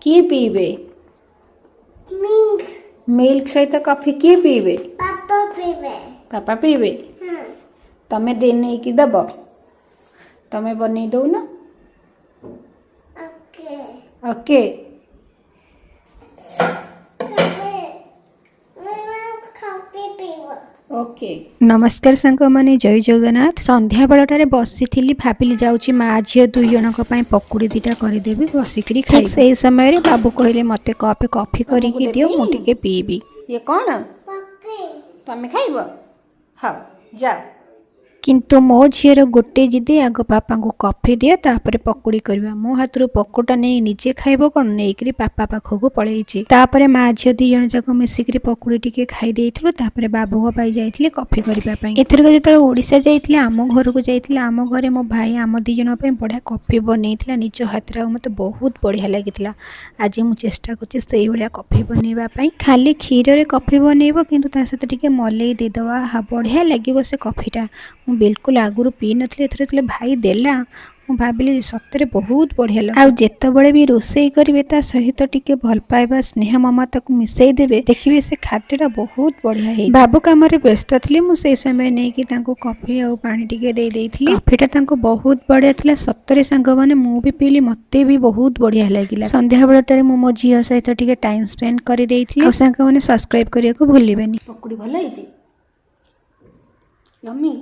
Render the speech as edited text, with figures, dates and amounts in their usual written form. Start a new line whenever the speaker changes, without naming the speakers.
କିଏ ପିଇବେ?
Milk.
Milk ସହିତ କଫି କିଏ ପିଇବେ?
ପାପା ପିଇବେ।
ପାପା ପିଇବେ?
ହଁ।
ତମେ ଦେଇ ନେଇକି ଦବ, ତମେ ବନେଇ ଦଉନ।
ଓକେ।
ଓକେ।
ତମେ କଫି ପିଇବ।
ଓକେ।
ନମସ୍କାର ସାଙ୍ଗମାନେ, ଜୟ ଜଗନ୍ନାଥ। ସନ୍ଧ୍ୟାବେଳଟାରେ ବସିଥିଲି, ଭାବିଲି ଯାଉଛି ମା ଝିଅ ଦୁଇ ଜଣଙ୍କ ପାଇଁ ପକୁଡ଼ି 2ଟା କରିଦେବି, ବସିକିରି ଖାଇ। ସେଇ ସମୟରେ ବାବୁ କହିଲେ, ମୋତେ କପେ କଫି କରିକି ଦିଅ, ମୁଁ
ଦେବି?
ଟିକେ ପିଇବି।
ଇଏ କ'ଣ?
ପକୁଡ଼ି।
ତମେ ଖାଇବ? ହଉ, ଯାଅ।
କିନ୍ତୁ ମୋ ଝିଅର ଗୋଟେ ଜିଦି, ଆଗ ବାପାଙ୍କୁ କଫି ଦିଅ, ତାପରେ ପକୁଡ଼ି କରିବା। ମୋ ହାତରୁ ପକୁଡ଼ିଟା ନେଇ ନିଜେ ଖାଇବ କ'ଣ, ନେଇକିରି ବାପା ପାଖକୁ ପଳେଇଛି। ତାପରେ ମା ଝିଅ 2 ଜଣ ଯାକ ମିଶିକିରି ପକୁଡ଼ି ଟିକେ ଖାଇ ଦେଇଥିଲୁ। ତାପରେ ବାବୁଙ୍କ ପାଇଁ ଯାଇଥିଲି କଫି କରିବା ପାଇଁ। ଏଥରକ ଯେତେବେଳେ ଓଡ଼ିଶା ଯାଇଥିଲି, ଆମ ଘରକୁ ଯାଇଥିଲି, ଆମ ଘରେ ମୋ ଭାଇ ଆମ 2 ଜଣଙ୍କ ପାଇଁ ବଢ଼ିଆ କଫି ବନେଇଥିଲା ନିଜ ହାତରେ ଆଉ ମୋତେ ବହୁତ ବଢ଼ିଆ ଲାଗିଥିଲା। ଆଜି ମୁଁ ଚେଷ୍ଟା କରୁଛି ସେଇଭଳିଆ କଫି ବନେଇବା ପାଇଁ। ଖାଲି କ୍ଷୀରରେ କଫି ବନେଇବ, କିନ୍ତୁ ତା ସହିତ ଟିକେ ମଲେଇ ଦେଇଦେବ। ଆହା, ବଢ଼ିଆ ଲାଗିବ ସେ କଫିଟା। ମୁଁ ବିଲକୁଲ ଆଗରୁ ପିଇନଥିଲି। ଏଥର ଯେତେବେଳେ ଭାଇ ଦେଲା, ମୁଁ ଭାବିଲି ସତରେ ବହୁତ ବଢ଼ିଆ ଲାଗେ। ଆଉ ଯେତେବେଳେ ବି ରୋଷେଇ କରିବେ, ତା ସହିତ ଟିକେ ଭଲ ପାଇବା, ସ୍ନେହ, ମମତାକୁ ମିଶାଇ ଦେବେ, ଦେଖିବେ ସେ ଖାଦ୍ୟଟା ବହୁତ ବଢ଼ିଆ ହେଇ। ବାବୁ କାମରେ ବ୍ୟସ୍ତ ଥିଲେ, ମୁଁ ସେଇ ସମୟ ନେଇକି ତାଙ୍କୁ କଫି ଆଉ ପାଣି ଟିକେ ଦେଇ ଦେଇଥିଲି। କଫିଟା ତାଙ୍କୁ ବହୁତ ବଢ଼ିଆ ଥିଲା। ସତରେ ସାଙ୍ଗମାନେ, ମୁଁ ବି ପିଇଲି, ମୋତେ ବି ବହୁତ ବଢ଼ିଆ ଲାଗିଲା। ସନ୍ଧ୍ୟାବେଳଟାରେ ମୁଁ ମୋ ଝିଅ ସହିତ ଟିକେ ଟାଇମ୍ ସ୍ପେଣ୍ଡ କରିଦେଇଥିଲି। ଆଉ ସାଙ୍ଗମାନେ, ସବସ୍କ୍ରାଇବ୍ କରିବାକୁ ଭୁଲିବେନି।
ପକୁଡ଼ି ଭଲ ହେଇଛି, ୟମି।